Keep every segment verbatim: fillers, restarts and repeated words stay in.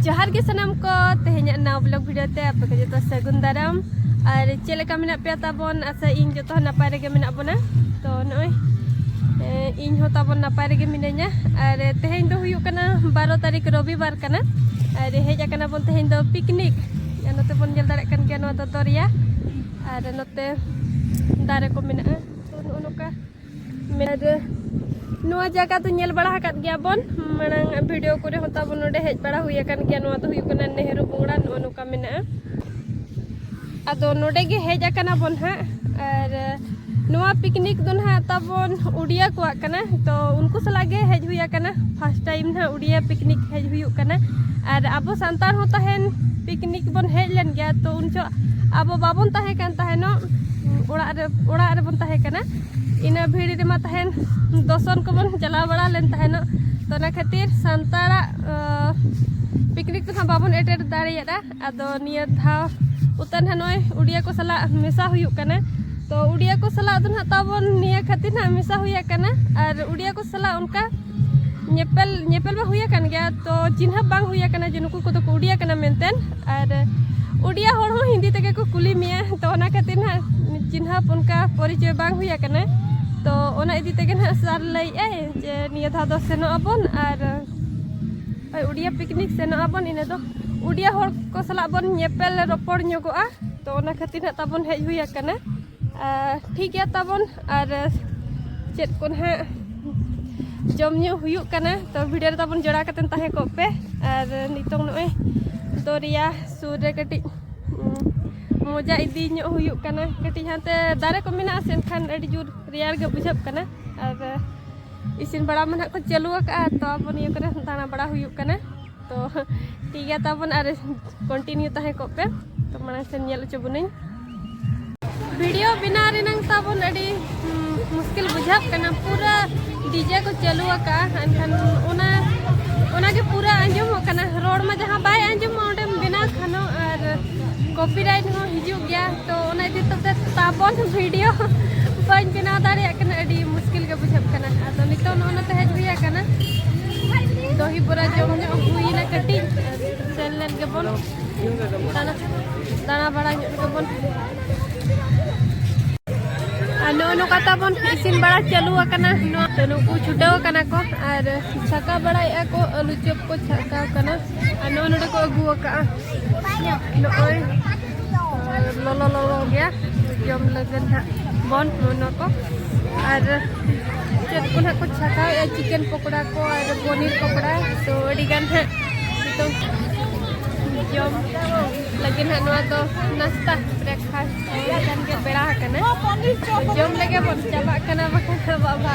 ᱡᱚᱦᱟᱨ ᱜᱮ ᱥᱟᱱᱟᱢ ᱠᱚ, ᱛᱮᱦᱮᱧᱟᱜ ᱱᱟᱣᱟ vlog video ᱛᱮ ᱟᱯᱮ ᱠᱚ ᱡᱚᱛᱚ ᱥᱟᱹᱜᱩᱱ ᱫᱟᱨᱟᱢ᱾ ᱟᱨ ᱪᱮᱫ ᱞᱮᱠᱟ ᱢᱮᱱᱟᱜ ᱯᱮᱭᱟ ᱛᱟᱵᱚᱱ? ᱟᱥᱟ ᱤᱧ ᱡᱚᱛᱚ ᱦᱚᱸ ᱱᱟᱯᱟᱭ ᱨᱮᱜᱮ ᱢᱮᱱᱟᱜ ᱵᱚᱱᱟ᱾ ᱛᱚ ᱱᱚᱜᱼᱚᱭ, ᱮ, ᱤᱧ ᱦᱚᱸ ᱛᱟᱵᱚᱱ ᱱᱟᱯᱟᱭ ᱨᱮᱜᱮ ᱢᱤᱱᱟᱹᱧᱟ᱾ ᱟᱨ ᱛᱮᱦᱮᱧ ᱫᱚ ᱦᱩᱭᱩᱜ ᱠᱟᱱᱟ ᱵᱟᱨᱚ ᱛᱟᱹᱨᱤᱠᱷ ᱨᱚᱵᱤᱵᱟᱨ ᱠᱟᱱᱟ᱾ ᱟᱨ ᱦᱮᱡ ᱟᱠᱟᱱᱟ ᱵᱚᱱ ᱛᱮᱦᱮᱧ ᱫᱚ picnic᱾ ᱟᱨ ᱱᱚᱛᱮ ᱵᱚᱱ ᱧᱮᱞ ᱫᱟᱲᱮᱭᱟᱜ ᱠᱟᱱ ᱜᱮᱭᱟ, ᱱᱚᱣᱟ ᱫᱚ ᱫᱚᱨᱭᱟ᱾ ᱟᱨ ᱱᱚᱛᱮ ᱫᱟᱨᱮ ᱠᱚ ᱢᱮᱱᱟᱜᱼᱟ᱾ ᱛᱚ ᱱᱚᱜᱼᱚ ᱱᱚᱝᱠᱟ ᱢᱮᱱᱟᱜᱼᱟ᱾ ᱱᱚᱣᱟ ᱡᱟᱭᱜᱟ ᱫᱚ ᱧᱮᱞ ᱵᱟᱲᱟ ᱟᱠᱟᱫ ᱜᱮᱭᱟ ᱵᱚᱱ, ᱢᱟᱲᱟᱝ video ᱠᱚᱨᱮ ᱦᱚᱸ ᱛᱟᱵᱚᱱ ᱱᱚᱰᱮ ᱦᱮᱡ ᱵᱟᱲᱟ ᱦᱩᱭ ᱟᱠᱟᱱ ᱜᱮᱭᱟ᱾ ᱱᱚᱣᱟ ᱫᱚ ᱦᱩᱭᱩᱜ ᱠᱟᱱᱟ ᱱᱮᱦᱨᱩ ᱵᱚᱝᱲᱟ, ᱱᱚᱜᱼᱚ ᱱᱚᱝᱠᱟ ᱢᱮᱱᱟᱜᱼᱟ᱾ ᱟᱫᱚ ᱱᱚᱰᱮ ᱜᱮ ᱦᱮᱡ ᱟᱠᱟᱱᱟ ᱵᱚᱱ ᱦᱟᱸᱜ᱾ ᱟᱨ ᱱᱚᱣᱟ picnic ᱫᱚ ᱱᱟᱦᱟᱜ ᱛᱟᱵᱚᱱ ᱩᱰᱤᱭᱟ ᱠᱚᱣᱟᱜ ᱠᱟᱱᱟ, ᱛᱚ ᱩᱱᱠᱩ ᱥᱟᱞᱟᱜ ᱜᱮ ᱦᱮᱡ ᱦᱩᱭ ᱟᱠᱟᱱᱟ᱾ First time ᱱᱟᱦᱟᱜ ᱩᱰᱤᱭᱟ picnic ᱦᱮᱡ ᱦᱩᱭᱩᱜ ᱠᱟᱱᱟ᱾ ᱟᱨ ᱟᱵᱚ ᱥᱟᱱᱛᱟᱲ ᱦᱚᱸ ᱛᱟᱦᱮᱱ picnic ᱵᱚᱱ ᱦᱮᱡ ᱞᱮᱱ ᱜᱮᱭᱟ, ᱛᱚ ᱩᱱ ᱡᱚᱦᱚᱜ ᱟᱵᱚ ᱵᱟᱵᱚᱱ ᱛᱟᱦᱮᱸ ᱠᱟᱱ ᱛᱟᱦᱮᱱᱚᱜ, ᱚᱲᱟᱜ ᱨᱮ, ᱚᱲᱟᱜ ᱨᱮᱵᱚᱱ ᱛᱟᱦᱮᱸ ᱠᱟᱱᱟ᱾ ᱤᱱᱟᱹ ᱵᱷᱤᱲ ᱨᱮᱢᱟ ᱛᱟᱦᱮᱱ ᱫᱚᱥᱚᱱ ᱠᱚᱵᱚᱱ ᱪᱟᱞᱟᱣ ᱵᱟᱲᱟ ᱞᱮᱱ ᱛᱟᱦᱮᱱᱚᱜ᱾ ᱛᱚ ᱚᱱᱟ ᱠᱷᱟᱹᱛᱤᱨ ᱥᱟᱱᱛᱟᱲᱟᱜ, ᱟ, picnic ᱫᱚ ᱦᱟᱸᱜ ᱵᱟᱵᱚᱱ attend ᱫᱟᱲᱮᱭᱟᱫᱟ᱾ ᱟᱫᱚ ᱱᱤᱭᱟᱹ ᱫᱷᱟᱣ ᱩᱛᱟᱹᱨ ᱱᱟᱦᱟᱜ ᱱᱚᱜᱼᱚᱭ ᱩᱰᱤᱭᱟ ᱠᱚ ᱥᱟᱞᱟᱜ ᱢᱮᱥᱟ ᱦᱩᱭᱩᱜ ᱠᱟᱱᱟ᱾ ᱛᱚ ᱩᱰᱤᱭᱟ ᱠᱚ ᱥᱟᱞᱟᱜ ᱫᱚ ᱱᱟᱦᱟᱜ ᱛᱟᱵᱚᱱ ᱱᱤᱭᱟᱹ ᱠᱷᱟᱹᱛᱤᱨ ᱱᱟᱦᱟᱜ ᱢᱮᱥᱟ ᱦᱩᱭ ᱟᱠᱟᱱᱟ᱾ ᱟᱨ ᱩᱰᱤᱭᱟ ᱠᱚ ᱥᱟᱞᱟᱜ ᱚᱱᱠᱟ ᱧᱮᱯᱮᱞ, ᱧᱮᱯᱮᱞ ᱢᱟ ᱦᱩᱭ ᱟᱠᱟᱱ ᱜᱮᱭᱟ, ᱛᱚ ᱪᱤᱱᱦᱟᱹᱯ ᱵᱟᱝ ᱦᱩᱭ ᱟᱠᱟᱱᱟ ᱡᱮ ᱱᱩᱠᱩ ᱠᱚᱫᱚ ᱠᱚ ᱩᱰᱤᱭᱟ ᱠᱟᱱᱟ ᱢᱮᱱᱛᱮ᱾ ᱟᱨ ᱩᱰᱤᱭᱟ ᱦᱚᱲ ᱦᱚᱸ ᱦᱤᱱᱫᱤ ᱛᱮᱜᱮ ᱠᱚ ᱠᱩᱞᱤ ᱢᱮᱭᱟ, ᱛᱚ ᱚᱱᱟ ᱠᱷᱟᱹᱛᱤᱨ ᱱᱟᱦᱟᱜ ᱪᱤᱱᱦᱟᱹᱯ ᱚᱱᱠᱟ ᱯᱚᱨᱤᱪᱚᱭ ᱵᱟᱝ ᱦᱩᱭ ᱟᱠᱟᱱᱟ᱾ ᱛᱚ ᱚᱱᱟ ᱤᱫᱤ ᱛᱮᱜᱮ ᱱᱟᱦᱟᱜ ᱥᱟᱨ ᱞᱟᱹᱭᱮᱫᱼᱟᱭ ᱡᱮ ᱱᱤᱭᱟᱹ ᱫᱷᱟᱣ ᱫᱚ ᱥᱮᱱᱚᱜ ᱟᱵᱚᱱ ᱟᱨ ᱳᱭ ᱩᱰᱤᱭᱟ picnic ᱥᱮᱱᱚᱜ ᱟᱵᱚᱱ, ᱤᱱᱟᱹ ᱫᱚ ᱩᱰᱤᱭᱟ ᱦᱚᱲ ᱠᱚ ᱥᱟᱞᱟᱜ ᱵᱚᱱ ᱧᱮᱯᱮᱞ ᱨᱚᱯᱚᱲ ᱧᱚᱜᱚᱜᱼᱟ᱾ ᱛᱚ ᱚᱱᱟ ᱠᱷᱟᱹᱛᱤᱨ ᱱᱟᱦᱟᱜ ᱛᱟᱵᱚᱱ ᱦᱮᱡ ᱦᱩᱭ ᱟᱠᱟᱱᱟ᱾ ᱟᱨ ᱴᱷᱤᱠ ᱜᱮᱭᱟ ᱛᱟᱵᱚᱱ, ᱟᱨ ᱪᱮᱫ ᱠᱚ ᱱᱟᱦᱟᱜ ᱡᱚᱢ ᱧᱩ ᱦᱩᱭᱩᱜ ᱠᱟᱱᱟ, ᱛᱚ video ᱨᱮ ᱛᱟᱵᱚᱱ ᱡᱚᱲᱟᱣ ᱠᱟᱛᱮᱫ ᱛᱟᱦᱮᱸ ᱠᱚᱜ ᱯᱮ᱾ ᱟᱨ ᱱᱤᱛᱚᱝ ᱱᱚᱜᱼᱚᱭ ᱫᱚᱨᱭᱟ ᱥᱩᱨ ᱨᱮ ᱠᱟᱹᱴᱤᱡ, ᱩᱸ, ᱢᱚᱡᱟ ᱤᱫᱤ ᱧᱚᱜ ᱦᱩᱭᱩᱜ ᱠᱟᱱᱟ᱾ ᱠᱟᱹᱴᱤᱡ ᱦᱟᱱᱛᱮ ᱫᱟᱨᱮ ᱠᱚ ᱢᱮᱱᱟᱜᱼᱟ ᱥᱮ, ᱮᱱᱠᱷᱟᱱ ᱟᱹᱰᱤ ᱡᱳᱨ ᱨᱮᱭᱟᱲ ᱜᱮ ᱵᱩᱡᱷᱟᱹᱜ ᱠᱟᱱᱟ᱾ ᱟᱨ ᱤᱥᱤᱱ ᱵᱟᱲᱟ ᱢᱟ ᱱᱟᱦᱟᱜ ᱠᱚ ᱪᱟᱹᱞᱩ ᱟᱠᱟᱫᱼᱟ, ᱛᱚ ᱟᱵᱚ ᱱᱤᱭᱟᱹ ᱠᱚᱨᱮ ᱫᱟᱬᱟ ᱵᱟᱲᱟ ᱦᱩᱭᱩᱜ ᱠᱟᱱᱟ᱾ ᱛᱚ ᱴᱷᱤᱠ ᱜᱮᱭᱟ ᱛᱟᱵᱚᱱ, ᱟᱨ continue ᱛᱟᱦᱮᱸ ᱠᱚᱜ ᱯᱮ᱾ ᱛᱚ ᱢᱟᱲᱟᱝ ᱥᱮᱱ ᱧᱮᱞ ᱦᱚᱪᱚ ᱵᱚᱱᱟᱹᱧ᱾ Video ᱵᱮᱱᱟᱣ ᱨᱮᱱᱟᱝ ᱛᱟᱵᱚᱱ ᱟᱹᱰᱤ, ᱩᱸ, ᱢᱩᱥᱠᱤᱞ ᱵᱩᱡᱷᱟᱹᱜ ᱠᱟᱱᱟ᱾ ᱯᱩᱨᱟᱹ DJ ᱠᱚ ᱪᱟᱹᱞᱩ ᱟᱠᱟᱫᱼᱟ, ᱮᱱᱠᱷᱟᱱ ᱚᱱᱟ, ᱚᱱᱟᱜᱮ ᱯᱩᱨᱟᱹ ᱟᱸᱡᱚᱢᱚᱜ ᱠᱟᱱᱟ᱾ ᱨᱚᱲ ᱢᱟ ᱡᱟᱦᱟᱸ ᱵᱟᱭ ᱟᱸᱡᱚᱢᱚᱜᱼᱟ ᱚᱸᱰᱮᱢ ᱵᱮᱱᱟᱣ ᱠᱷᱟᱱᱚᱜ, ᱟᱨ copyright ᱦᱚᱸ ᱦᱤᱡᱩᱜ ᱜᱮᱭᱟ᱾ ᱛᱚ ᱚᱱᱟ ᱤᱫᱤ ᱠᱟᱛᱮ ᱛᱟᱵᱚᱱ video ᱵᱟᱹᱧ ᱵᱮᱱᱟᱣ ᱫᱟᱲᱮᱭᱟᱜ ᱠᱟᱱᱟ, ᱟᱹᱰᱤ ᱢᱩᱥᱠᱤᱞ ᱜᱮ ᱵᱩᱡᱷᱟᱹᱜ ᱠᱟᱱᱟ᱾ ᱟᱫᱚ ᱱᱤᱛᱚᱜ ᱱᱚᱜᱼᱚ ᱱᱚᱛᱮ ᱦᱮᱡ ᱦᱩᱭ ᱟᱠᱟᱱᱟ, ᱫᱚᱦᱤ ᱵᱚᱨᱟ ᱡᱚᱢ ᱧᱚᱜ ᱦᱩᱭᱱᱟ ᱠᱟᱹᱴᱤᱡ᱾ ᱜᱮᱵᱚᱱ ᱫᱟᱬᱟ, ᱫᱟᱬᱟ ᱵᱟᱲᱟ ᱧᱚᱜ ᱞᱮᱜᱮ ᱵᱚᱱ᱾ ᱟᱨ ᱱᱚᱜᱼᱚ ᱱᱚᱝᱠᱟ ᱛᱟᱵᱚᱱ ᱤᱥᱤᱱ ᱵᱟᱲᱟ ᱪᱟᱹᱞᱩ ᱟᱠᱟᱱᱟ᱾ ᱱᱚᱣᱟ ᱛᱮ ᱱᱩᱠᱩ ᱪᱷᱩᱴᱟᱹᱣ ᱟᱠᱟᱱᱟ ᱠᱚ ᱟᱨ ᱪᱷᱟᱸᱠᱟ ᱵᱟᱲᱟᱭᱮᱫᱼᱟ ᱠᱚ, ᱟᱹᱞᱩ ᱪᱚᱯ ᱠᱚ ᱪᱷᱟᱸᱠᱟᱣ ᱠᱟᱱᱟ᱾ ᱟᱨ ᱱᱚᱜᱼᱚ ᱱᱚᱰᱮ ᱠᱚ ᱟᱹᱜᱩ ᱟᱠᱟᱫᱼᱟ, ᱱᱚᱜᱼᱚᱭ ᱞᱚᱞᱚ ᱞᱚᱞᱚ ᱜᱮᱭᱟ, ᱡᱚᱢ ᱞᱟᱹᱜᱤᱫ ᱱᱟᱦᱟᱜ ᱵᱚᱱ ᱱᱚᱣᱟ ᱠᱚ᱾ ᱟᱨ ᱪᱮᱫ ᱠᱚ ᱱᱟᱦᱟᱜ ᱠᱚ ᱪᱷᱟᱸᱠᱟᱣᱮᱫᱼᱟ, ᱪᱤᱠᱮᱱ ᱯᱚᱠᱚᱲᱟ ᱠᱚ ᱟᱨ ᱯᱚᱱᱤᱨ ᱯᱚᱠᱚᱲᱟ᱾ ᱛᱚ ᱟᱹᱰᱤ ᱜᱟᱱ ᱦᱟᱸᱜ ᱱᱤᱛᱚᱝ ᱡᱚᱢ ᱞᱟᱹᱜᱤᱫ ᱦᱟᱸᱜ ᱱᱚᱣᱟ ᱫᱚ ᱱᱟᱥᱛᱟ, ᱵᱨᱮᱠᱯᱷᱟᱥᱴ ᱠᱟᱱ ᱜᱮ ᱵᱮᱲᱟ ᱟᱠᱟᱱᱟ᱾ ᱡᱚᱢ ᱞᱮᱜᱮ ᱵᱚᱱ, ᱪᱟᱵᱟᱜ ᱠᱟᱱᱟ ᱵᱟᱠᱷᱟᱱ ᱦᱟᱸᱜ ᱵᱟᱵᱟ᱾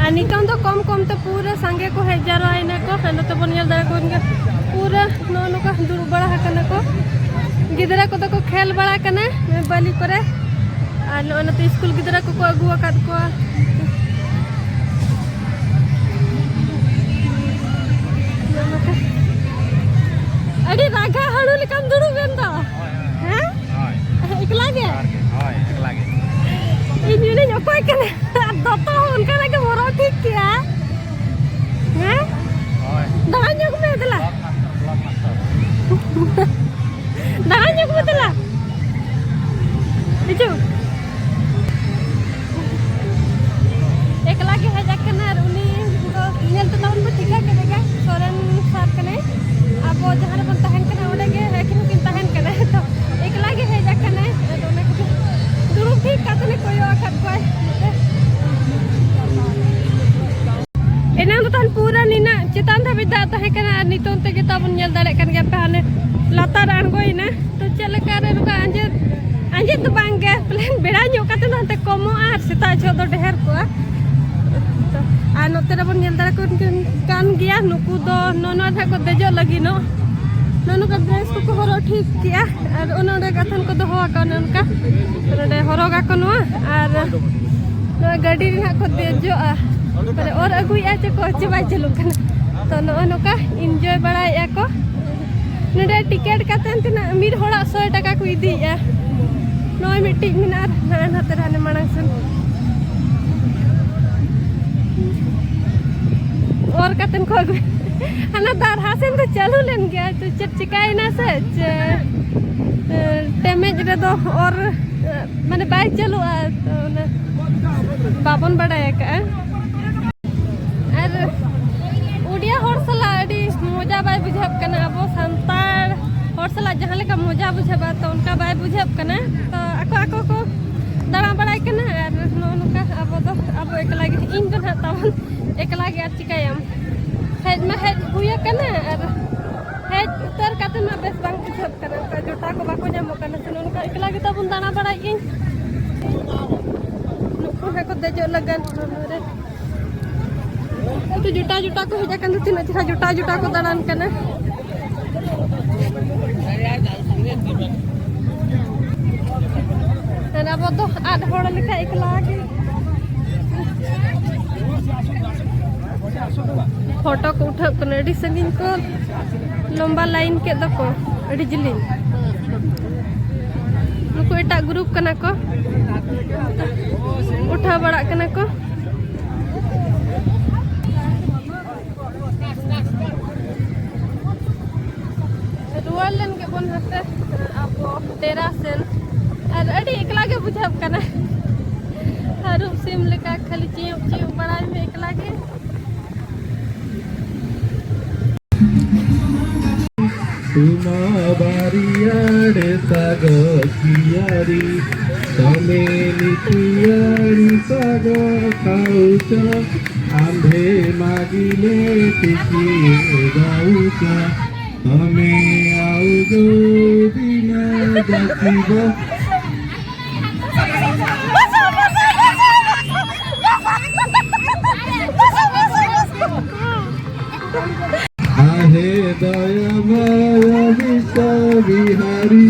ᱟᱨ ᱱᱤᱛᱚᱝ ᱫᱚ ᱠᱚᱢ ᱠᱚᱢ ᱛᱮ ᱯᱩᱨᱟᱹ ᱥᱟᱸᱜᱮ ᱠᱚ ᱦᱮᱡ ᱡᱟᱣᱨᱟᱭᱮᱱᱟ ᱠᱚ᱾ ᱟᱨ ᱱᱚᱛᱮ ᱵᱚᱱ ᱧᱮᱞ ᱫᱟᱲᱮᱭᱟᱠᱚ ᱠᱟᱱ ᱜᱮᱭᱟ, ᱯᱩᱨᱟᱹ ᱱᱚᱜᱼᱚ ᱱᱚᱝᱠᱟ ᱫᱩᱲᱩᱵ ᱵᱟᱲᱟ ᱟᱠᱟᱱᱟ ᱠᱚ᱾ ᱜᱤᱫᱽᱨᱟᱹ ᱠᱚᱫᱚ ᱠᱚ ᱠᱷᱮᱞ ᱵᱟᱲᱟ ᱠᱟᱱᱟ ᱵᱟᱹᱞᱤ ᱠᱚᱨᱮ᱾ ᱟᱨ ᱱᱚᱜᱼᱚᱭ ᱱᱚᱛᱮ ᱥᱠᱩᱞ ᱜᱤᱫᱽᱨᱟᱹ ᱠᱚᱠᱚ ᱟᱹᱜᱩ ᱟᱠᱟᱫ ᱠᱚᱣᱟ᱾ ᱟᱹᱰᱤ ᱨᱟᱜᱟ ᱦᱟᱹᱲᱩ ᱞᱮᱠᱟᱢ ᱫᱩᱲᱩᱵ ᱮᱱ ᱫᱚ᱾ ᱦᱮᱸ? ᱦᱳᱭ᱾ ᱮᱠᱞᱟ ᱜᱮ? ᱦᱳᱭ, ᱮᱠᱞᱟ ᱜᱮ᱾ ᱤᱧ ᱢᱮᱱᱟᱹᱧ ᱚᱠᱚᱭ ᱠᱟᱱᱟ? ᱟᱨ ᱫᱚᱛᱚ ᱦᱚᱸ ᱚᱱᱠᱟᱱᱟᱜ ᱜᱮ ᱦᱚᱨᱚᱜ ᱴᱷᱤᱠ ᱠᱮᱜᱼᱟ᱾ ᱦᱮᱸ? ᱦᱳᱭ᱾ ᱫᱟᱬᱟᱱ ᱧᱚᱜ ᱢᱮ ᱫᱮᱞᱟ᱾ Blog master, blog master. ᱫᱟᱬᱟᱱ ᱧᱚᱜ ᱢᱮ ᱫᱮᱞᱟ᱾ ᱦᱤᱡᱩᱜ᱾ ᱮᱠᱞᱟ ᱜᱮ ᱦᱮᱡ ᱟᱠᱟᱱᱟ ᱟᱨ ᱩᱱᱤ ᱫᱚ ᱧᱮᱞ ᱛᱮ ᱛᱟᱵᱚᱱ ᱯᱮ ᱴᱷᱤᱠᱟᱹ ᱠᱮᱫᱮ ᱜᱮᱭᱟ, ᱥᱚᱨᱮᱱ ᱥᱟᱨ ᱠᱟᱱᱟᱭ᱾ ᱟᱵᱚ ᱡᱟᱦᱟᱸ ᱨᱮᱵᱚᱱ ᱛᱟᱦᱮᱱ ᱠᱟᱱᱟ ᱚᱸᱰᱮ ᱜᱮ ᱟᱹᱠᱤᱱ ᱦᱚᱸᱠᱤᱱ ᱛᱟᱦᱮᱱ ᱠᱟᱱᱟ᱾ ᱛᱚ ᱮᱠᱞᱟ ᱜᱮ ᱦᱮᱡ ᱟᱠᱟᱱᱟᱭ, ᱟᱫᱚ ᱚᱱᱟ ᱠᱷᱟᱹᱛᱤᱨ ᱫᱩᱲᱩᱵ ᱴᱷᱤᱠ ᱠᱟᱛᱮ ᱞᱮ ᱠᱚᱭᱚᱜ ᱟᱠᱟᱫ ᱠᱚᱣᱟ᱾ ᱮᱱᱟᱝ ᱫᱚ ᱛᱟᱦᱮᱱ ᱯᱩᱨᱟᱹ ᱱᱤᱱᱟᱹᱜ ᱪᱮᱛᱟᱱ ᱫᱷᱟᱹᱵᱤᱡ ᱫᱟᱜ ᱛᱟᱦᱮᱸ ᱠᱟᱱᱟ ᱟᱨ ᱱᱤᱛᱚᱝ ᱛᱮᱜᱮ ᱛᱟᱵᱚᱱ ᱧᱮᱞ ᱫᱟᱲᱮᱭᱟᱜ ᱠᱟᱱ ᱜᱮᱭᱟ ᱯᱮ, ᱦᱟᱱᱮ ᱞᱟᱛᱟᱨ ᱟᱬᱜᱚᱭᱮᱱᱟ᱾ ᱛᱚ ᱪᱮᱫ ᱞᱮᱠᱟ ᱨᱮ ᱱᱚᱝᱠᱟ ᱟᱸᱡᱮᱫ, ᱟᱸᱡᱮᱫ ᱫᱚ ᱵᱟᱝ ᱜᱮ, ᱯᱟᱞᱮᱱ ᱵᱮᱲᱟ ᱧᱚᱜ ᱠᱟᱛᱮ ᱫᱚ ᱦᱟᱱᱛᱮ ᱠᱚᱢᱚᱜᱼᱟ ᱟᱨ ᱥᱮᱛᱟᱜ ᱡᱚᱦᱚᱜ ᱫᱚ ᱰᱷᱮᱨ ᱠᱚᱜᱼᱟ᱾ ᱛᱚ, ᱟᱨ ᱱᱚᱛᱮ ᱨᱮᱵᱚᱱ ᱧᱮᱞ ᱫᱟᱲᱮ ᱠᱚ ᱠᱟᱱ ᱜᱮᱭᱟ, ᱱᱩᱠᱩ ᱫᱚ ᱱᱚᱜᱼᱚ ᱱᱚᱣᱟ ᱨᱮ ᱦᱟᱸᱜ ᱠᱚ ᱫᱮᱡᱚᱜ ᱞᱟᱹᱜᱤᱫᱚᱜ᱾ ᱱᱚᱜᱼᱚ ᱱᱚᱝᱠᱟ ᱰᱨᱮᱥ ᱠᱚᱠᱚ ᱦᱚᱨᱚᱜ ᱴᱷᱤᱠ ᱠᱮᱜᱼᱟ ᱟᱨ ᱚᱱᱮ ᱚᱸᱰᱮ ᱠᱟᱛᱷᱟᱱ ᱠᱚ ᱫᱚᱦᱚ ᱟᱠᱟᱫ, ᱚᱱᱮ ᱚᱱᱠᱟ ᱱᱚᱰᱮ ᱦᱚᱨᱚᱜᱟᱠᱚ ᱱᱚᱣᱟ᱾ ᱟᱨ ᱱᱚᱣᱟ ᱜᱟᱹᱰᱤ ᱨᱮ ᱦᱟᱸᱜ ᱠᱚ ᱫᱮᱡᱚᱜᱼᱟ, ᱢᱟᱱᱮ ᱚᱨ ᱟᱹᱜᱩᱭᱮᱫᱼᱟ ᱪᱮ ᱠᱚ, ᱪᱮ ᱵᱟᱭ ᱪᱟᱹᱞᱩᱜ ᱠᱟᱱᱟ᱾ ᱛᱚ ᱱᱚᱜᱼᱚ ᱱᱚᱝᱠᱟ ᱤᱱᱡᱚᱭ ᱵᱟᱲᱟᱭᱮᱫᱼᱟ ᱠᱚ᱾ ᱱᱚᱰᱮ ᱴᱤᱠᱤᱴ ᱠᱟᱛᱮ ᱛᱤᱱᱟᱹᱜ ᱢᱤᱫ ᱦᱚᱲᱟᱜ ᱥᱚᱭ ᱴᱟᱠᱟ ᱠᱚ ᱤᱫᱤᱭᱮᱫᱼᱟ᱾ ᱱᱚᱜᱼᱚᱭ ᱢᱤᱫᱴᱤᱡ ᱢᱮᱱᱟᱜᱼᱟ ᱟᱨ ᱦᱟᱱᱟ ᱱᱟᱛᱮ ᱨᱮ ᱦᱟᱱᱮ ᱢᱟᱲᱟᱝ ᱥᱮᱱ ᱚᱨ ᱠᱟᱛᱮᱱ ᱠᱚ ᱟᱹᱜᱩᱭᱟ᱾ ᱦᱟᱱᱟ ᱫᱟᱨᱦᱟ ᱥᱮᱱ ᱫᱚ ᱪᱟᱹᱞᱩ ᱞᱮᱱ ᱜᱮᱭᱟ, ᱛᱚ ᱪᱮᱫ ᱪᱤᱠᱟᱭᱮᱱᱟ ᱥᱮ ᱪᱮ, ᱮ, ᱰᱮᱢᱮᱡᱽ ᱨᱮᱫᱚ ᱚᱨ, ᱮ, ᱢᱟᱱᱮ ᱵᱟᱭ ᱪᱟᱹᱞᱩᱜᱼᱟ, ᱛᱚ ᱚᱱᱟ ᱵᱟᱵᱚᱱ ᱵᱟᱲᱟᱭ ᱟᱠᱟᱫᱼᱟ᱾ ᱟᱨ ᱩᱰᱤᱭᱟ ᱦᱚᱲ ᱥᱟᱞᱟᱜ ᱟᱹᱰᱤ ᱢᱚᱡᱟ ᱵᱟᱭ ᱵᱩᱡᱷᱟᱹᱜ ᱠᱟᱱᱟ᱾ ᱟᱵᱚ ᱥᱟᱱᱛᱟᱲ ᱦᱚᱲ ᱥᱟᱞᱟᱜ ᱡᱟᱦᱟᱸ ᱞᱮᱠᱟ ᱢᱚᱡᱟ ᱵᱩᱡᱷᱟᱹᱜᱼᱟ, ᱛᱚ ᱚᱱᱠᱟ ᱵᱟᱭ ᱵᱩᱡᱷᱟᱹᱜ ᱠᱟᱱᱟ᱾ ᱛᱚ ᱟᱠᱚ ᱟᱠᱚ ᱠᱚ ᱫᱟᱬᱟ ᱵᱟᱲᱟᱭ ᱠᱟᱱᱟ ᱟᱨ ᱱᱚᱜᱼᱚ ᱱᱚᱝᱠᱟ ᱟᱵᱚ ᱫᱚ ᱟᱵᱚ ᱮᱠᱞᱟ ᱜᱮ, ᱤᱧ ᱫᱚ ᱱᱟᱦᱟᱜ ᱛᱟᱵᱚᱱ ᱮᱠᱞᱟ ᱜᱮ, ᱟᱨ ᱪᱤᱠᱟᱹᱭᱟᱢ? ᱦᱮᱡ ᱢᱟ ᱦᱮᱡ ᱦᱩᱭ ᱟᱠᱟᱱᱟ ᱟᱨ ᱦᱮᱡ ᱩᱛᱟᱹᱨ ᱠᱟᱛᱮ ᱢᱟ ᱵᱮᱥ ᱵᱟᱝ ᱵᱩᱡᱷᱟᱹᱜ ᱠᱟᱱᱟ, ᱚᱱᱠᱟ ᱡᱚᱴᱟ ᱠᱚ ᱵᱟᱠᱚ ᱧᱟᱢᱚᱜ ᱠᱟᱱᱟ᱾ ᱥᱮ ᱱᱚᱝᱠᱟ ᱮᱠᱞᱟ ᱜᱮ ᱛᱟᱵᱚᱱ ᱫᱟᱬᱟ ᱵᱟᱲᱟᱭᱮᱫ ᱟᱹᱧ᱾ ᱱᱩᱠᱩ ᱦᱚᱸᱠᱚ ᱫᱮᱡᱚᱜ ᱞᱟᱹᱜᱤᱫ ᱨᱮ᱾ ᱟᱫᱚ ᱡᱚᱴᱟ ᱡᱚᱴᱟ ᱠᱚ ᱦᱮᱡ ᱟᱠᱟᱱ ᱫᱚ ᱛᱤᱱᱟᱹᱜ ᱪᱮᱦᱨᱟ ᱡᱚᱴᱟ ᱡᱚᱴᱟ ᱠᱚ ᱫᱟᱬᱟᱱ ᱠᱟᱱᱟ᱾ ᱟᱨ ᱟᱵᱚ ᱫᱚ ᱟᱫ ᱦᱚᱲ ᱞᱮᱠᱟ ᱮᱠᱞᱟ ᱜᱮ᱾ ᱯᱷᱳᱴᱳ ᱠᱚ ᱩᱴᱷᱟᱹᱜ ᱠᱟᱱᱟ ᱟᱹᱰᱤ ᱥᱟᱺᱜᱤᱧ ᱠᱚ, ᱞᱚᱢᱵᱟ ᱞᱟᱭᱤᱱ ᱠᱮᱫ ᱫᱚᱠᱚ, ᱟᱹᱰᱤ ᱡᱤᱞᱤᱧ᱾ ᱱᱩᱠᱩ ᱮᱴᱟᱜ ᱜᱨᱩᱯ ᱠᱟᱱᱟ ᱠᱚ, ᱩᱴᱷᱟᱹᱣ ᱵᱟᱲᱟᱜ ᱠᱟᱱᱟ ᱠᱚ᱾ ᱨᱩᱣᱟᱹᱲ ᱞᱮᱱ ᱜᱮᱵᱚᱱ ᱦᱟᱱᱛᱮ ᱟᱵᱚ ᱰᱮᱨᱟ ᱥᱮᱱ᱾ ᱟᱨ ᱟᱹᱰᱤ ᱮᱠᱞᱟ ᱜᱮ ᱵᱩᱡᱷᱟᱹᱜ ᱠᱟᱱᱟ, ᱛᱟᱹᱨᱩᱵ ᱥᱤᱢ ᱞᱮᱠᱟ ᱠᱷᱟᱹᱞᱤ ᱪᱤᱭᱩᱜ ᱪᱤᱭᱩᱜ ᱵᱟᱲᱟᱭ ᱢᱮ ᱮᱠᱞᱟ ᱜᱮ᱾ ᱛᱩᱢᱟ ᱵᱟᱨᱤᱭᱟᱲᱮ ᱥᱟᱜᱚ ᱠᱤᱭᱟᱨᱤ, ᱛᱟᱢᱮ ᱱᱤᱛᱤᱭᱟᱲᱤ ᱥᱟᱜᱚ ᱠᱟᱩᱪᱟ, ᱟᱢᱵᱷᱮ ᱢᱟᱜᱤᱞᱮ ᱛᱤᱠᱤ ᱫᱟᱩᱪᱟ, ᱛᱟᱢᱮ ᱟᱩᱡᱚ ᱫᱤᱱᱟ ᱫᱟᱥᱤᱵᱟ᱾ आहे दया माया विश्व विहारी,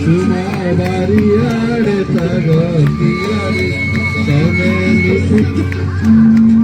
तुम्हारी आड़े सगो तिहारी, तमे नित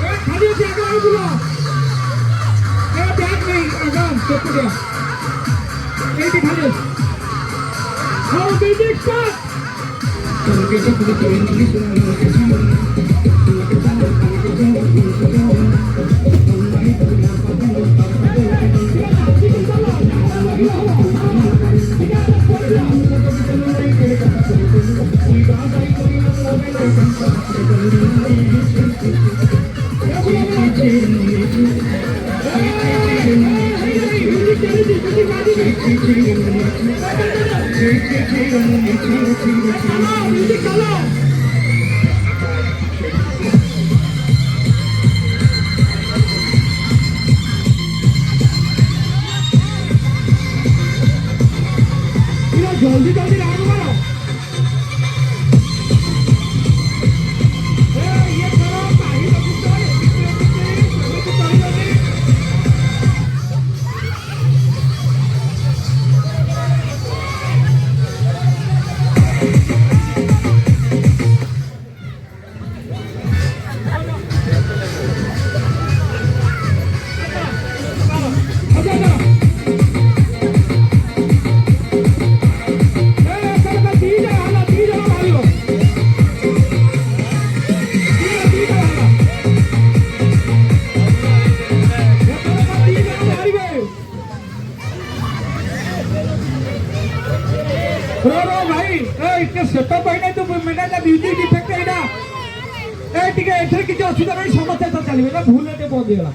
ᱮ, ᱠᱷᱟᱹᱞᱤ ᱡᱟᱭᱜᱟ ᱨᱮ ᱵᱚᱞᱚ᱾ ᱮ, ᱵᱮᱜᱽ ᱱᱮᱭ, ᱟᱜᱟᱢ, ᱪᱮᱫ ᱠᱚ ᱞᱟᱹᱭᱟ? ᱮᱭ ᱡᱮ ᱠᱷᱟᱹᱞᱤ᱾ ᱦᱚᱸ, ᱢᱤᱣᱡᱤᱠ ᱥᱴᱟᱨᱴ᱾ जल्दी जल्दी राउंड मारो। ए, ये करो, ताली बजाओ, ये पीछे, पीछे, पीछे, पीछे, ताली बजाओ। रो, रो भाई, ए, इतने सेटअप भाई ने तो मैंने तो म्यूजिक इफेक्ट है ना। ए, ठीक है, इधर की जो सुधर रही समस्या तो चली, ना भूल लेते बहुत दिया।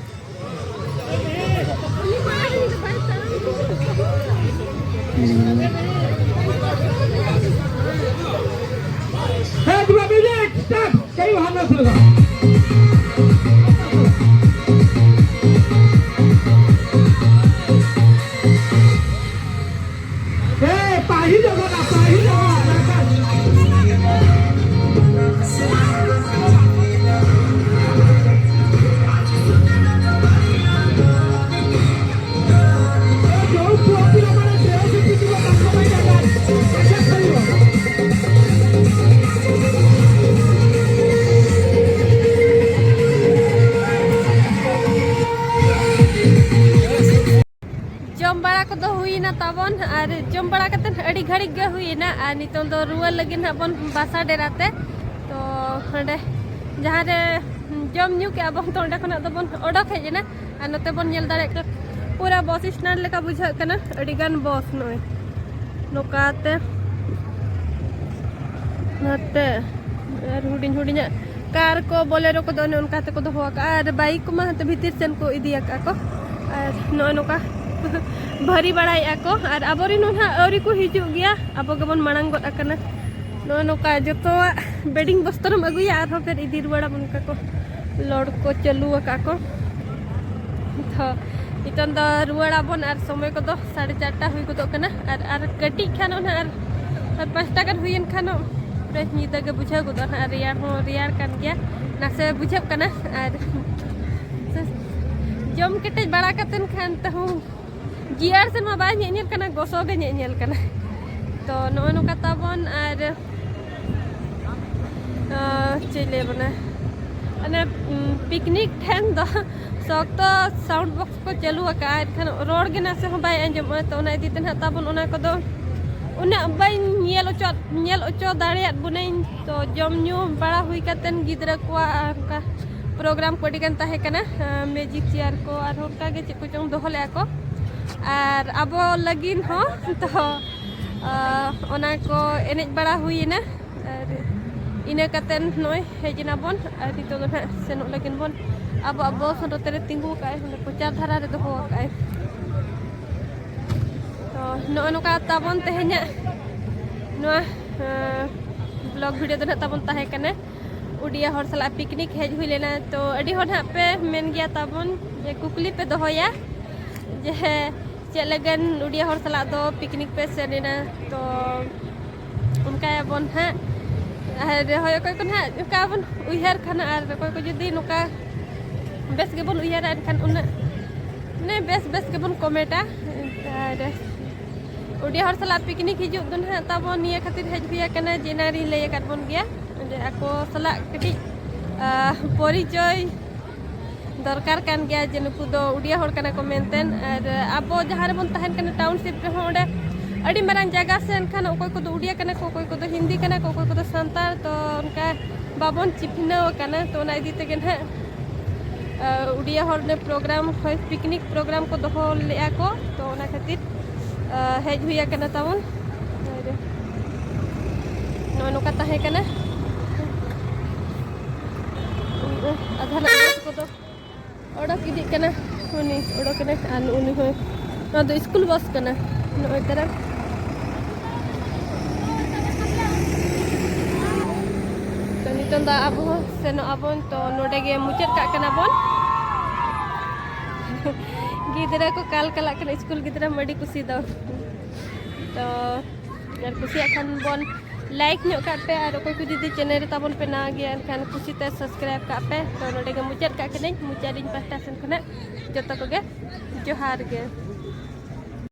ए, पूरा म्यूजिक स्टार्ट, कहीं वहां ना सुनेगा। ए, पाही जगह ना, पाही जगह ना। ᱛᱟᱵᱚᱱ ᱟᱨ ᱡᱚᱢ ᱵᱟᱲᱟ ᱠᱟᱛᱮ ᱟᱹᱰᱤ ᱜᱷᱟᱹᱲᱤᱡ ᱜᱮ ᱦᱩᱭᱮᱱᱟ, ᱟᱨ ᱱᱤᱛᱚᱝ ᱫᱚ ᱨᱩᱣᱟᱹᱲ ᱞᱟᱹᱜᱤᱫ ᱱᱟᱦᱟᱜ ᱵᱚᱱ ᱵᱟᱥᱟ ᱰᱮᱨᱟ ᱛᱮ᱾ ᱛᱚ ᱚᱸᱰᱮ ᱡᱟᱦᱟᱸ ᱨᱮ ᱡᱚᱢ ᱧᱩ ᱠᱮᱜᱼᱟ ᱵᱚᱱ, ᱛᱚ ᱚᱸᱰᱮ ᱠᱷᱚᱱᱟᱜ ᱫᱚᱵᱚᱱ ᱚᱰᱚᱠ ᱦᱮᱡ ᱮᱱᱟ᱾ ᱟᱨ ᱱᱚᱛᱮ ᱵᱚᱱ ᱧᱮᱞ ᱫᱟᱲᱮᱭᱟᱜ ᱠᱟᱱᱟ, ᱯᱩᱨᱟ ᱵᱚᱥ ᱥᱴᱮᱱᱰ ᱞᱮᱠᱟ ᱵᱩᱡᱷᱟᱹᱜ ᱠᱟᱱᱟ, ᱟᱹᱰᱤ ᱜᱟᱱ ᱵᱚᱥ ᱱᱚᱜᱼᱚᱭ ᱱᱚᱝᱠᱟᱛᱮ ᱱᱚᱛᱮ ᱟᱨ ᱦᱩᱰᱤᱧ ᱦᱩᱰᱤᱧᱟᱜ ᱠᱟᱨ ᱠᱚ, ᱵᱚᱞᱮᱨᱳ ᱠᱚᱫᱚ ᱚᱱᱮ ᱚᱱᱠᱟ ᱛᱮᱠᱚ ᱫᱚᱦᱚ ᱟᱠᱟᱫᱼᱟ, ᱟᱨ ᱵᱟᱭᱤᱠ ᱠᱚᱢᱟ ᱦᱟᱱᱛᱮ ᱵᱷᱤᱛᱤᱨ ᱥᱮᱱ ᱠᱚ ᱤᱫᱤ ᱟᱠᱟᱫᱼᱟ ᱠᱚ᱾ ᱟᱨ ᱱᱚᱜᱼᱚᱭ ᱱᱚᱝᱠᱟ ᱵᱷᱟᱹᱨᱤ ᱵᱟᱲᱟᱭᱮᱫᱼᱟ ᱠᱚ, ᱟᱨ ᱟᱵᱚᱨᱮᱱ ᱦᱚᱸ ᱱᱟᱦᱟᱜ ᱟᱹᱣᱨᱤ ᱠᱚ ᱦᱤᱡᱩᱜ ᱜᱮᱭᱟ, ᱟᱵᱚ ᱜᱮᱵᱚᱱ ᱢᱟᱲᱟᱝ ᱜᱚᱫ ᱟᱠᱟᱱᱟ᱾ ᱱᱚᱜᱼᱚᱭ ᱱᱚᱝᱠᱟ ᱡᱚᱛᱚᱣᱟᱜ ᱵᱮᱰᱤᱝ ᱵᱚᱥᱛᱨᱚᱢ ᱟᱹᱜᱩᱭᱟ, ᱟᱨᱦᱚᱸ ᱯᱷᱮᱨ ᱤᱫᱤ ᱨᱩᱣᱟᱹᱲᱟᱢ, ᱚᱱᱠᱟ ᱠᱚ ᱞᱚᱰ ᱠᱚ ᱪᱟᱹᱞᱩ ᱟᱠᱟᱫ ᱠᱚ᱾ ᱛᱚ ᱱᱤᱛᱚᱝ ᱫᱚ ᱨᱩᱣᱟᱹᱲᱟᱵᱚᱱ, ᱟᱨ ᱥᱚᱢᱚᱭ ᱠᱚᱫᱚ ᱥᱟᱲᱮ ᱪᱟᱨᱴᱟ ᱦᱩᱭ ᱜᱚᱫᱚᱜ ᱠᱟᱱᱟ, ᱟᱨ ᱟᱨ ᱠᱟᱹᱴᱤᱡ ᱠᱷᱟᱱ ᱚᱱᱟ ᱟᱨ ᱯᱟᱸᱪᱴᱟ ᱜᱟᱱ ᱦᱩᱭᱮᱱ ᱠᱷᱟᱱ ᱵᱮᱥ ᱧᱤᱫᱟᱹ ᱜᱮ ᱵᱩᱡᱷᱟᱹᱣ ᱜᱚᱫᱚᱜᱼᱟ ᱱᱟᱦᱟᱜ, ᱟᱨ ᱨᱮᱭᱟᱲ ᱦᱚᱸ ᱨᱮᱭᱟᱲ ᱠᱟᱱ ᱜᱮᱭᱟ, ᱱᱟᱥᱮ ᱵᱩᱡᱷᱟᱹᱜ ᱠᱟᱱᱟ᱾ ᱟᱨ ᱡᱚᱢ ᱠᱮᱴᱮᱡ ᱵᱟᱲᱟ ᱠᱟᱛᱮᱱ ᱠᱷᱟᱱ ᱛᱟᱹᱦᱩ ᱡᱤᱭᱟᱹᱲ ᱥᱮᱱ ᱢᱟ ᱵᱟᱭ ᱧᱮᱧᱮᱞ ᱠᱟᱱᱟ, ᱜᱚᱥᱚ ᱜᱮ ᱧᱮᱧᱮᱞ ᱠᱟᱱᱟ᱾ ᱛᱚ ᱱᱚᱜᱼᱚᱭ ᱱᱚᱝᱠᱟ ᱛᱟᱵᱚᱱ᱾ ᱟᱨ ᱟᱸ, ᱪᱮᱫ ᱞᱟᱹᱭ ᱵᱚᱱᱟ, ᱚᱱᱮ ᱯᱤᱠᱱᱤᱠ ᱴᱷᱮᱱ ᱫᱚ ᱥᱚᱠᱛᱚ ᱥᱟᱣᱩᱱᱰ ᱵᱚᱠᱥ ᱠᱚ ᱪᱟᱹᱞᱩ ᱟᱠᱟᱫᱼᱟ, ᱮᱱᱠᱷᱟᱱ ᱨᱚᱲ ᱜᱮ ᱱᱟᱥᱮ ᱦᱚᱸ ᱵᱟᱭ ᱟᱸᱡᱚᱢᱚᱜᱼᱟ᱾ ᱛᱚ ᱚᱱᱟ ᱤᱫᱤ ᱛᱮ ᱱᱟᱦᱟᱜ ᱛᱟᱵᱚᱱ ᱚᱱᱟ ᱠᱚᱫᱚ ᱩᱱᱟᱹᱜ ᱵᱟᱹᱧ ᱧᱮᱞ ᱦᱚᱪᱚ ᱧᱮᱞ ᱦᱚᱪᱚ ᱫᱟᱲᱮᱭᱟᱫ ᱵᱚᱱᱟᱹᱧ᱾ ᱛᱚ ᱡᱚᱢ ᱧᱩ ᱵᱟᱲᱟ ᱦᱩᱭ ᱠᱟᱛᱮᱱ ᱜᱤᱫᱽᱨᱟᱹ ᱠᱚᱣᱟᱜ ᱚᱱᱠᱟ ᱯᱨᱳᱜᱨᱟᱢ ᱠᱚ ᱟᱹᱰᱤ ᱜᱟᱱ ᱛᱟᱦᱮᱸ ᱠᱟᱱᱟ, ᱢᱮᱡᱤᱠ ᱪᱮᱭᱟᱨ ᱠᱚ ᱟᱨᱦᱚᱸ ᱚᱱᱠᱟ ᱜᱮ ᱪᱮᱫ ᱠᱚᱪᱚᱝ ᱫᱚᱦᱚ ᱞᱮᱫᱼᱟ ᱠᱚ᱾ ᱟᱨ ᱟᱵᱚ ᱞᱟᱹᱜᱤᱫ ᱦᱚᱸ ᱛᱚ ᱟᱸ, ᱚᱱᱟ ᱠᱚ ᱮᱱᱮᱡ ᱵᱟᱲᱟ ᱦᱩᱭᱮᱱᱟ᱾ ᱟᱨ ᱤᱱᱟᱹ ᱠᱟᱛᱮᱱ ᱱᱚᱜᱼᱚᱭ ᱦᱮᱡ ᱮᱱᱟ ᱵᱚᱱ, ᱟᱨ ᱱᱤᱛᱚᱜ ᱫᱚ ᱱᱟᱦᱟᱜ ᱥᱮᱱᱚᱜ ᱞᱟᱹᱜᱤᱫ ᱵᱚᱱ᱾ ᱟᱵᱚᱣᱟᱜ ᱵᱚᱥ ᱦᱚᱸ ᱱᱚᱛᱮ ᱨᱮ ᱛᱤᱸᱜᱩ ᱟᱠᱟᱫᱼᱟᱭ, ᱚᱸᱰᱮ ᱠᱚᱪᱟ ᱫᱷᱟᱨᱟ ᱨᱮ ᱫᱚᱦᱚ ᱟᱠᱟᱫᱼᱟᱭ᱾ ᱛᱚ ᱱᱚᱜᱼᱚ ᱱᱚᱝᱠᱟ ᱛᱟᱵᱚᱱ ᱛᱮᱦᱮᱧᱟᱜ ᱱᱚᱣᱟ, ᱟᱸ, ᱵᱞᱚᱜ ᱵᱷᱤᱰᱤᱭᱳ ᱫᱚ ᱱᱟᱦᱟᱜ ᱛᱟᱵᱚᱱ ᱛᱟᱦᱮᱸ ᱠᱟᱱᱟ᱾ ᱩᱰᱤᱭᱟ ᱦᱚᱲ ᱥᱟᱞᱟᱜ ᱯᱤᱠᱱᱤᱠ ᱦᱮᱡ ᱦᱩᱭ ᱞᱮᱱᱟ᱾ ᱛᱚ ᱟᱹᱰᱤ ᱦᱚᱲ ᱱᱟᱦᱟᱜ ᱯᱮ ᱢᱮᱱ ᱜᱮᱭᱟ ᱛᱟᱵᱚᱱ ᱡᱮ ᱠᱩᱠᱞᱤ ᱯᱮ ᱫᱚᱦᱚᱭᱟ ᱡᱮ ᱪᱮᱫ ᱞᱟᱹᱜᱤᱫ ᱩᱰᱤᱭᱟ ᱦᱚᱲ ᱥᱟᱞᱟᱜ ᱫᱚ ᱯᱤᱠᱱᱤᱠ ᱯᱮ ᱥᱮᱱ ᱮᱱᱟ᱾ ᱛᱚ ᱚᱱᱠᱟᱭᱟᱵᱚᱱ ᱦᱟᱸᱜ᱾ ᱟᱨ ᱦᱳᱭ, ᱚᱠᱚᱭ ᱠᱚ ᱱᱟᱦᱟᱜ ᱚᱱᱠᱟ ᱵᱚᱱ ᱩᱭᱦᱟᱹᱨ ᱠᱷᱟᱱ, ᱟᱨ ᱚᱠᱚᱭ ᱠᱚ ᱡᱩᱫᱤ ᱱᱚᱝᱠᱟ ᱵᱮᱥ ᱜᱮᱵᱚᱱ ᱩᱭᱦᱟᱹᱨᱟ, ᱮᱱᱠᱷᱟᱱ ᱩᱱᱟᱹᱜ ᱢᱟᱱᱮ ᱵᱮᱥ ᱵᱮᱥ ᱜᱮᱵᱚᱱ ᱠᱚᱢᱮᱱᱴᱟ᱾ ᱟᱨ ᱩᱰᱤᱭᱟ ᱦᱚᱲ ᱥᱟᱞᱟᱜ ᱯᱤᱠᱱᱤᱠ ᱦᱤᱡᱩᱜ ᱫᱚ ᱱᱟᱦᱟᱜ ᱛᱟᱵᱚᱱ ᱱᱤᱭᱟᱹ ᱠᱷᱟᱹᱛᱤᱨ ᱦᱮᱡ ᱦᱩᱭ ᱟᱠᱟᱱᱟ ᱡᱮ ᱮᱱᱟᱝ ᱨᱤᱧ ᱞᱟᱹᱭ ᱟᱠᱟᱫ ᱵᱚᱱ ᱜᱮᱭᱟ, ᱚᱸᱰᱮ ᱟᱠᱚ ᱥᱟᱞᱟᱜ ᱠᱟᱹᱴᱤᱡ, ᱟᱸ, ᱯᱚᱨᱤᱪᱚᱭ ᱫᱚᱨᱠᱟᱨ ᱠᱟᱱ ᱜᱮᱭᱟ ᱡᱮ ᱱᱩᱠᱩ ᱫᱚ ᱩᱰᱤᱭᱟ ᱦᱚᱲ ᱠᱟᱱᱟ ᱠᱚ ᱢᱮᱱᱛᱮ᱾ ᱟᱨ ᱟᱵᱚ ᱡᱟᱦᱟᱸ ᱨᱮᱵᱚᱱ ᱛᱟᱦᱮᱱ ᱠᱟᱱᱟ ᱴᱟᱣᱩᱱᱥᱤᱯ ᱨᱮᱦᱚᱸ, ᱚᱸᱰᱮ ᱟᱹᱰᱤ ᱢᱟᱨᱟᱝ ᱡᱟᱭᱜᱟ ᱥᱮ, ᱮᱱᱠᱷᱟᱱ ᱚᱠᱚᱭ ᱠᱚᱫᱚ ᱩᱰᱤᱭᱟ ᱠᱟᱱᱟ ᱠᱚ, ᱚᱠᱚᱭ ᱠᱚᱫᱚ ᱦᱤᱱᱫᱤ ᱠᱟᱱᱟ ᱠᱚ, ᱚᱠᱚᱭ ᱠᱚᱫᱚ ᱥᱟᱱᱛᱟᱲ, ᱛᱚ ᱚᱱᱠᱟ ᱵᱟᱵᱚᱱ ᱪᱤᱱᱦᱟᱹᱣ ᱟᱠᱟᱱᱟ᱾ ᱛᱚ ᱚᱱᱟ ᱤᱫᱤ ᱛᱮᱜᱮ ᱱᱟᱦᱟᱜ ᱩᱰᱤᱭᱟ ᱦᱚᱲ ᱨᱮ ᱯᱨᱳᱜᱨᱟᱢ, ᱦᱳᱭ, ᱯᱤᱠᱱᱤᱠ ᱯᱨᱳᱜᱨᱟᱢ ᱠᱚ ᱫᱚᱦᱚ ᱞᱮᱫᱼᱟ ᱠᱚ᱾ ᱛᱚ ᱚᱱᱟ ᱠᱷᱟᱹᱛᱤᱨ ᱦᱮᱡ ᱦᱩᱭ ᱟᱠᱟᱱᱟ ᱛᱟᱵᱚᱱ᱾ ᱱᱚᱜᱼᱚᱭ ᱱᱚᱝᱠᱟ ᱛᱟᱦᱮᱸ ᱠᱟᱱᱟ᱾ ᱟᱫᱷᱟ ᱱᱟᱜ ᱠᱚᱫᱚ ᱚᱰᱚᱠ ᱤᱫᱤᱜ ᱠᱟᱱᱟ᱾ ᱩᱱᱤ ᱚᱰᱚᱠ ᱮᱱᱟᱭ ᱟᱨ ᱩᱱᱤ ᱦᱚᱸ᱾ ᱱᱚᱣᱟ ᱫᱚ ᱥᱠᱩᱞ ᱵᱟᱥ ᱠᱟᱱᱟ᱾ ᱱᱚᱜᱼᱚᱭ ᱛᱟᱨᱟ᱾ ᱛᱚ ᱱᱤᱛᱚᱝ ᱫᱚ ᱟᱵᱚ ᱦᱚᱸ ᱥᱮᱱᱚᱜ ᱟᱵᱚᱱ᱾ ᱛᱚ ᱱᱚᱰᱮ ᱜᱮ ᱢᱩᱪᱟᱹᱫ ᱠᱟᱜ ᱠᱟᱱᱟ ᱵᱚᱱ᱾ ᱜᱤᱫᱽᱨᱟᱹ ᱠᱚ ᱠᱟᱞ ᱠᱟᱞᱟᱜ ᱠᱟᱱᱟ, ᱥᱠᱩᱞ ᱜᱤᱫᱽᱨᱟᱹ ᱢᱟ ᱟᱹᱰᱤ ᱠᱩᱥᱤ ᱫᱚ᱾ ᱛᱚ ᱟᱨ ᱠᱩᱥᱤᱭᱟᱜ ᱠᱷᱟᱱ ᱵᱚᱱ ᱞᱟᱭᱤᱠ ᱧᱚᱜ ᱠᱟᱜ ᱯᱮ, ᱟᱨ ᱚᱠᱚᱭ ᱠᱚ ᱡᱩᱫᱤ ᱪᱮᱱᱮᱞ ᱨᱮ ᱛᱟᱵᱚᱱ ᱯᱮ ᱱᱟᱣᱟ ᱜᱮᱭᱟ, ᱮᱱᱠᱷᱟᱱ ᱠᱩᱥᱤᱛᱮ ᱥᱟᱵᱥᱠᱨᱟᱭᱤᱵ ᱠᱟᱜ ᱯᱮ᱾ ᱛᱚ ᱱᱚᱰᱮ ᱜᱮ ᱢᱩᱪᱟᱹᱫ ᱠᱟᱜ ᱠᱟᱹᱱᱟᱹᱧ, ᱢᱩᱪᱟᱹᱫ ᱤᱧ ᱯᱟᱦᱴᱟ ᱥᱮᱱ ᱠᱷᱚᱱᱟᱜ ᱡᱚᱛᱚ ᱠᱚᱜᱮ ᱡᱚᱦᱟᱨ ᱜᱮ᱾